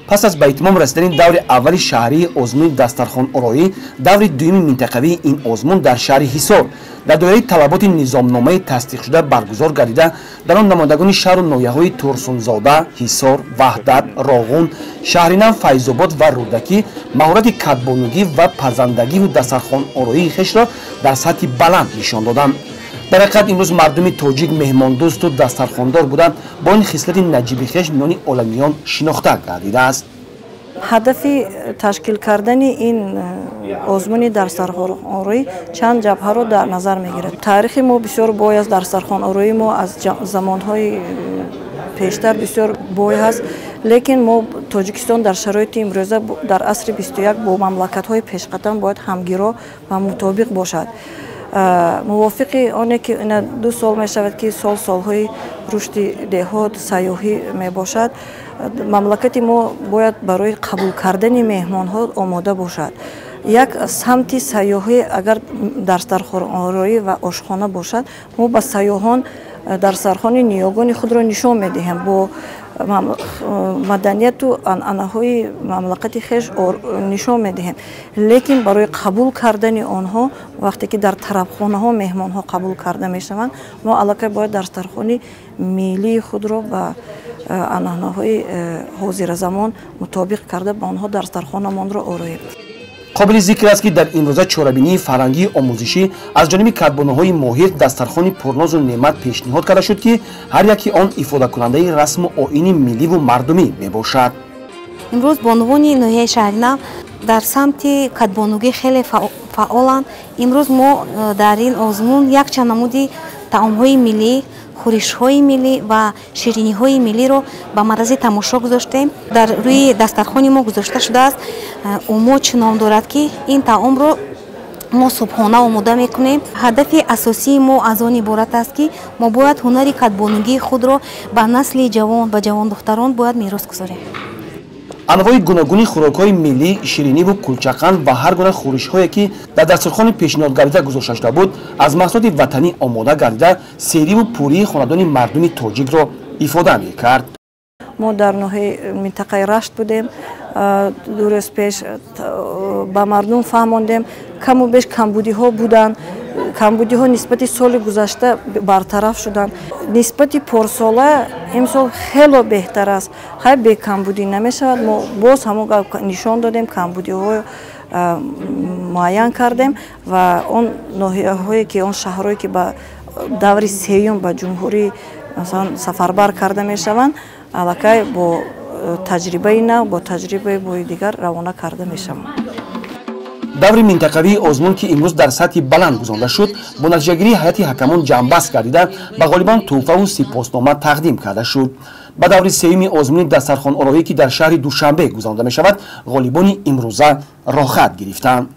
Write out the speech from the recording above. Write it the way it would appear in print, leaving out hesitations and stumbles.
Пас аз ба итмом расидани даври аввали шаҳрии озмуни дастархонороӣ, даври дуюми минтақавии ин озмун дар шаҳри Ҳисор дар доираи талаботи низомномаи тасдиқшуда баргузор гардида, дар он намояндагони шаҳру ноҳияҳои Турсунзода, Ҳисор, Ваҳдат, Роғун, Шаҳринав, Файзобод ва Рӯдакӣ маҳорати кадбонугӣ ва пазандагиву дастархонороии хешро дар сатҳи баланд нишон доданд. Дар ҳақиқат, имрӯз мардуми тоҷик меҳмондӯсту дастархондор буда, бо ин хислати наҷиби хеш миёни оламиён шинохта гардидааст. Ҳадафи ташкил кардани ин озмуни дастархонороӣ чанд ҷабҳаро дар назар мегирад. Таърихи мо бисёр бой аст, дастархонороии мо аз замонҳои пештар бисёр бой ҳаст, лекин мо Тоҷикистон дар шароити имрӯза, дар асри 21, бо мамлакатҳои пешқадам бояд ҳамгиро ва мутобиқ бошад. Мувофиқи оне ки ина 2 сол мешавад, ки сол солҳои рушди деҳот, сайёҳӣ мебошад, мамлакати мо бояд барои қабул кардани меҳмонҳо омода бошад. Як самти сайёҳӣ агар дастархонороӣ ва ошхона бошад, мо ба сайёҳон дастархони ниёгони худро нишон медиҳем, бо маданияту анъанаҳои мамлакати хеш нишон медиҳем. Лекин барои қабул кардани онҳо, вақте ки дар тарабхонаҳо меҳмонҳо қабул карда мешаванд, мо аллакай бояд дастархони миллии худро ба анъанаҳои ҳозиразамон мутобиқ карда, ба онҳо дастархонамонро ороем. Қобили зикр аст, ки дар имрӯза чорабинии фарҳангии омӯзишӣ аз ҷониби кадбонуҳои моҳир дастархони пурнозу неъмат пешниҳод карда шуд, ки ҳар яки он ифодакунандаи расму оини милливу мардумӣ мебошад. Имрӯз бонувони ноҳияи Шаҳринав дар самти кадбонугӣ хеле фаъоланд. Имрӯз мо дар ин озмун якчанд намуди таомҳои миллӣ, хӯришҳои миллӣ ва шириниҳои миллиро ба маррази тамошо гузоштем. Дар рӯи дастархони мо гузошта шудааст умоч ном дорад, ки ин таомро мо субҳона омода мекунем. Ҳадафи асосии мо аз он иборат аст, ки мо бояд ҳунари кадбонугии худро ба насли ҷавон, ба ҷавондухтарон бояд мерос гузорем. Анвои гуногуни хӯрокҳои миллӣ, шириниву кулчақанд ва ҳар гуна хӯришҳое, ки дар дастурхони пешниҳодгардида гузошта шуда буд, аз маҳсулоти ватанӣ омода гардида, сериву пурии хонадони мардуми тоҷикро ифода мекард. Мо дар ноҳияи минтақаи Рашт будем 2 рӯз пеш, ба мардум фаҳмондем. Каму беш камбудиҳо буданд, камбудиҳо нисбати соли гузашта бартараф шуданд. Нисбати порсола имсол хело беҳтар аст. Хай, бекамбудӣ намешавад. Мо боз ҳамон нишон додем, камбудиҳо муайян кардем ва он ноҳияҳое ки, он шаҳрҳое ки ба даври сеюм ба ҷумҳурӣ, масалан, сафарбар карда мешаванд, аллакай бо таҷрибаи нав, бо таҷрибаи бои дигар равона карда мешаванд. Даври минтақавии озмун, ки имрӯз дар сатҳи баланд гузаронда шуд, бо натиҷагирии ҳайати ҳакамон ҷамъбаст гардида, ба ғолибон тӯҳфаву сипоснома тақдим карда шуд. Ба даври сеюми озмуни дастархонороӣ, ки дар шаҳри Душанбе гузаронда мешавад, ғолибони имрӯза роҳхат гирифтанд.